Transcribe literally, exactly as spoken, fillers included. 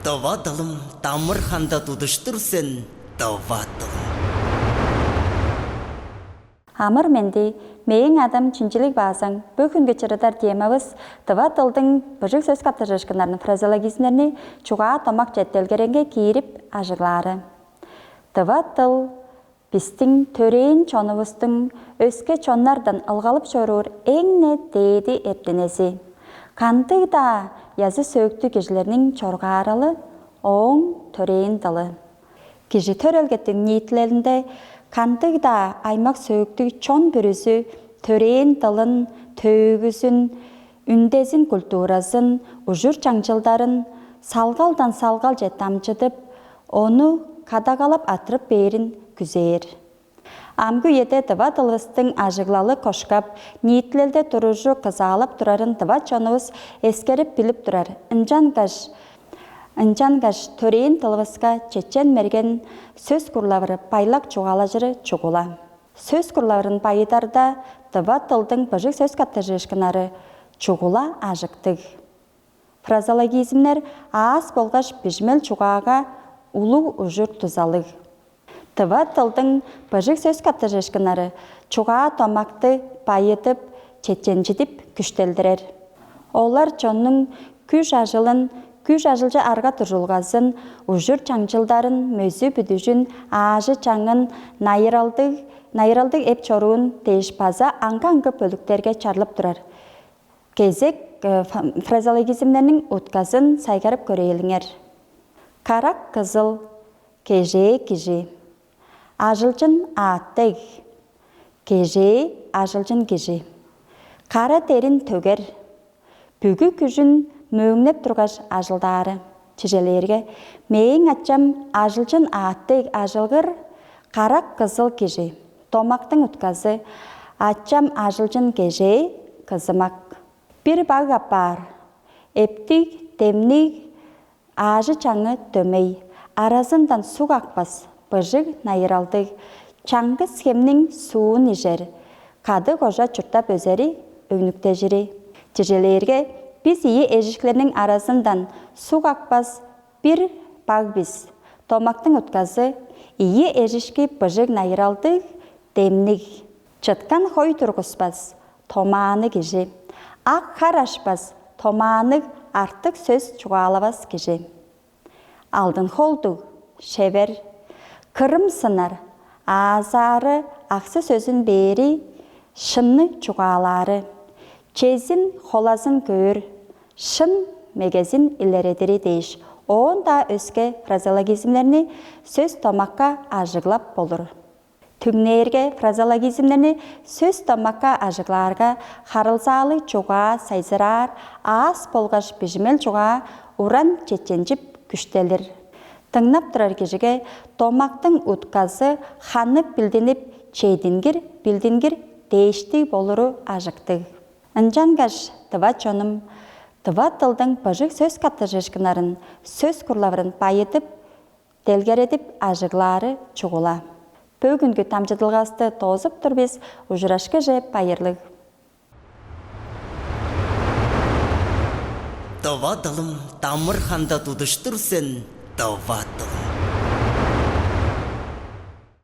Тыва дылым, дамыр ханда тудуштур сен, тыва дылым. Амыр-менди, мээң адым Чинчилиг Баазаң. Бөгүнгү чырыдар темавыс тыва дылдың быжыг сөс каттыжыышкыннарын, фразеологизмнерни чугаа домак четелгереңге киирип ажыглаары. Тыва дыл бистиң төрээн чонувустуң өске чоннардан ылгалып чоруур эң-не дээди эртенези. Кандыг-даа язы-сөөктүг кижилерниң чоргааралы ооң төрээн дылы. Кижи төрелгеттиң ниитилелинде кандыг-даа аймак-сөөктүг чон бүрүзү төрээн дылын, төөгүзүн, үндезин, культуразын, ужур-чаңчылдарын салгалдан салгалче дамчыдып, ону кадагалап арттырып бээрин күзээр. Амгы үеде тыва дылывыстың ажыглалы кошкап, ниитилелде туружу кызаалап турарын тыва чонувус эскерип билип турар. Ынчангаш, ынчангаш төрээн дылывыска чечен-мерген сөс курлавыры, байлак чугаалажыры чугула. Сөс курлавырын байыдарда тыва дылдың быжыг сөс каттыжыышкыннары чугула ажыктыг. Фразеологизмнер аас болгаш бижимел чугаага улуг ужур-дузалыг. Тыва дылдың быжыг сөс каттыжыышкыннары чугаа домакты байыдып, чеченчидип, күштелдирер. Олар чоннуң күш-ажылын, күш-ажылчы арга-дуржулгазын, ужур-чаңчылдарын, мөзү-бүдүжүн, аажы-чаңын, найыралдыг, найыралдыг эп-чоруун дээш база аңгы-аңгы бөлүктерге чарлып турар. Кезек, э, фа-, фразеологизмнерниң утказын сайгарып көрээлиңер. Карак кызыл, кежээ кижи. Ажылчын аът дег, кежээ ажылчын кижи. Кара дерин төгер, бүгү күжүн мөөңнеп тургаш ажылдаары. Чижээлээрге, мээң ачам ажылчын аът дег ажылгыр, карак кызыл кижи. Домактың утказы: ачам ажылчын кежээ, кызымак. Бир баг апаар, эптиг, демниг, аажы-чаңы дөмей, аразындан суг акпас, быжыг найыралдыг, чаңгыс хемниң суун ижер, кады-кожа чурттап өзери, өңнүктежири. Чижээлээрге, бис ийи эжишкилерниң аразындан суг акпас бир баг бис. Домактың утказы: ийи эжишки быжыг найыралдыг, демниг. Чыткан хой тургуспас, томаанныг кижи. Ак хар ашпас, томаанныг, артык сөс чугаалавас кижи. Алдын холдуг, шевер, кырым сынар, аазаары, аксы-сөзүн бээри, шынны чугаалаары, чезин, холазын көөр, шын мегезин илередири дээш, оон-даа өске фразеологизмнерни сөс домакка ажыглап болур. Түңнээрге, фразеологизмнерни сөс домакка ажыглаарга, харылзаалыг чугаа сайзыраар, аас болгаш бижимел чугаа уран чеченчип күштелир. Дыңнап турар кижиге домактың утказы ханы билдинип, чедингир, билдингир дээштиг болуру ажыктыг. Ынчангаш, тыва чонум, тыва дылдың быжыг сөс каттыжыышкыннарын сөс курлавырын байыдып, делгередип ажыглаары чугула. Бөгүнгү дамчыдылгавысты доозуп тур бис, ужурашкыже байырлыг. Тыва дылым, дамыр ханда тудуштур сен, тыва дылым.